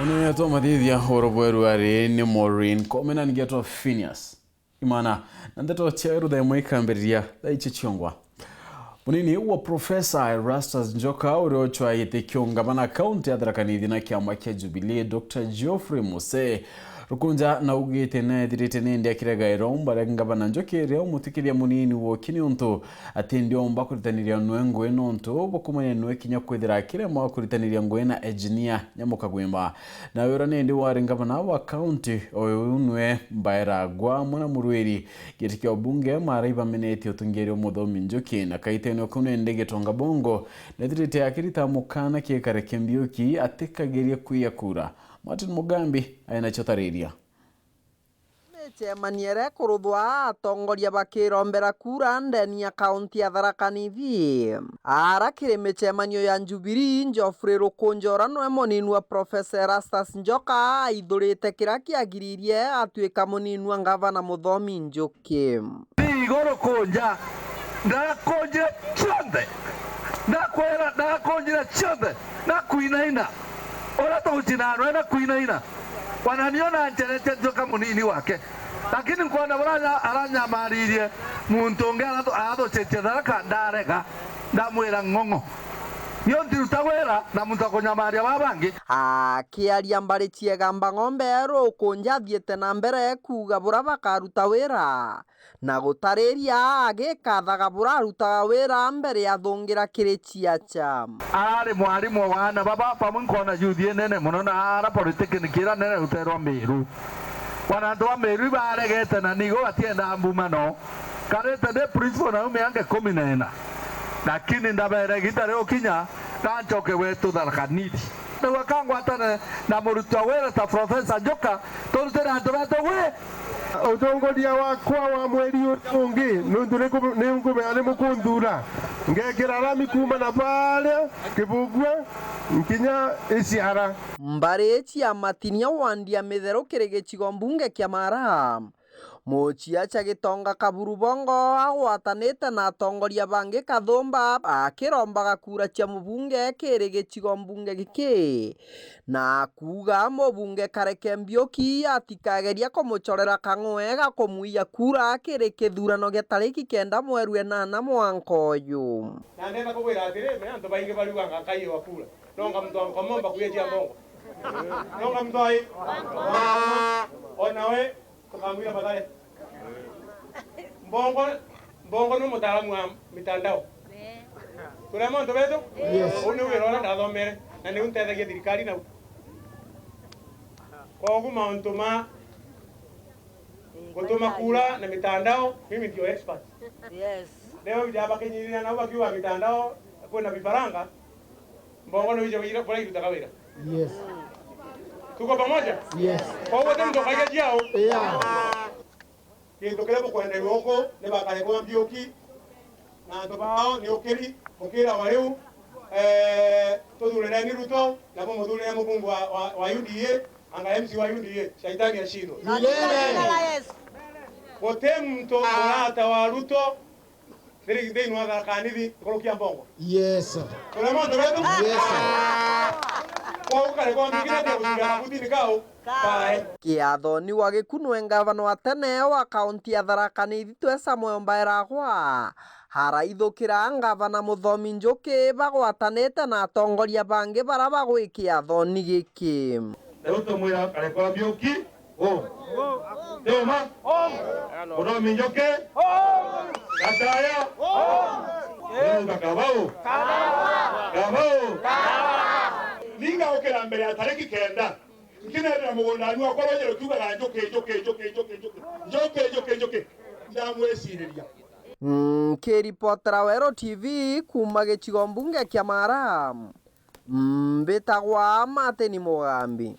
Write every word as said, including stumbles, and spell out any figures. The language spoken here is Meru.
Munene twa mathithia oro bweru ari ni Maureen Komena, ningetwa Phineas Imana, na ndeto cia rutha imwe ikambiriria thaa icio ciongwa. Munini wa Professor Erastus Njoka, uria ucwaite kiungabana kaunti ya Tharaka Nithi na kiama kia Jubilee, Doctor Geoffrey Muse Rukunja, naugite nethirite nindi akiregaira umba ria ngavana Njoki ria umutikiria munini woki niuntu ati ndiomba kuritaniria nwe ngui nontu bukumania nwe kinya kwithira akiremwa kuritaniria ngui na engineer Nyamukagwimba. Nawe uria nindi wari ngavana wa kaunti o uu nwe Mbaera Gwa mwana murwiri giti kia ubunge, mara ibamenetie utungiria umuthomi Njuki, na kaitene kau nende Gitonga Bongo nethirite akirita mukana kiekare kia Mbiuki atikagerie kwiya kura. Martin Mugambi aina cio tariria. Micemanio iria ikuruthwa atongoria bakirombera kura ndeni ya kaunti ya Tharaka Nithi. Ara kiri micemanio ya Jubilee, Geoffrey Rukunja uria nwe munini wa Professor Erastus Njoka aithurite kiria kiagiririe atuika munini wa ngavana Muthomi Njuki. Ti iguru kunja, ndakunjire cionthe, ndakwira, ndakunjire cionthe, na kwinaina. Uria tugucina anwe na kwinaina. Wana nio na ncherete ntuika munini wake. Lakini nkwona buria ara-, aranyamaririe muntu ungi aratu-, arathucitie Tharaka, ndarega, ndamwira ng'ong'o. Nio ntiruta wira na muntu akunyamaria baa bangi. Akiaria mbari ciega Mbang'ombe, Rukunja athiite na mbere kuuga buria bakaruta wira na gutariria agikathaga buria arutaga wira mbere ya thungira kiri ciaca. Arari mwarimu wa aana baba bamwe, nkona youth inene mono, na ara politiki ni kira nene ruterwa Miru. Wana antu ba Miru ibaregete na nigo batiendaa mbumano. Karite ndi principal na ume ange kumi na ina. Lakini ndabere igita riu kinya, na ncoke gwetu Tharaka Nithi. Nau akangwatane na murutwa wira ta Professor Njoka, turutire antu betu gwi. Utongoria wakwa wa mweri uria ungi, nuntu ni ku-, ni nkumenya ni mukunthura, ngekira rami kuuma na baria Kibugua nkinya Iciara. Mbari cia Matinia wandi ya Mitheru kiri gicigo mbunge kia Mara. Muciaca Gitonga Kaburu Bongo agwatanite na atongoria bangi Kathumba akirombaga kura cia mubunge kiri gicigo mbunge giki, na kuuga mubunge Kareke Mbiuki atikageria kumucorera kang'we ga kumwiya kura kiri kithurano gia tariki kenda mweri enana mwanka uyu. Na ndenda kubwira atiri, me antu baingi bariuganga nkaiwa kura. Nonga mtu wa Nkomomba kuya cia mbongo. Nonga mtu ai. Ona we, tukamwira Mathare. Mbongo, Mbongo ni mutaalamu wa mitandao. Turema antu betu? Yes. Uu ni wira uria ndathomere, na niu ntethagia thirikari nau. Koguo mauntu ma gutuma kura na mitandao, mimi ndio expert. Yes. Leo vijana bakinyirira nao bakiuga mitandao kwina vifaranga, Mbongo ni wije wira, bora irutaga wira. Yes. Tuko pamoja? Yes. Koguo ti mtu kaiga ciao. Yeah. Gintu kiria bukwenderua uku ni bakare kwa Mbiuki na antu bao ni ukiri, mukira wa riu, eh, tuthurereni Ruto, na bumuthurire mubunge wa, wa, wa U D A, anga M C wa U D A, shaitani ashindwe. Milele. Guti muntu murata wa Ruto thiri-, thiini wa Tharaka Nithi nkuruki ya Mbongo. Yes. Turia mantu betu? Yes. Kwa ukare kwa mbingine ndia gucira mabutini kau, kae. Kiathoni wa Gikunwe, ngavana wa tene wa kaunti ya Tharaka Nithi twe Samuel Mbaeragwa, araithukira ngavana Muthomi Njuki bagwatanite na atongoria bangi bara bagwi kiathoni giki. Riu tumwira akare kwa Mbiuki. U. Ti uma. Muthomi Njuki. Gataya. Riu gakabau. Gabau. Ninga ukira mbere ya tariki kenda. Nkinethira mugundani wakwa rwanje rukiugaga, "Njuki, njuki, njuki, njuki, njuki. Njuki, njuki, njuki." Ndamwiciriria. Nkiripotera Weru T V kuuma gicigo mbunge kia Mara, mbitagwa Martin Mugambi.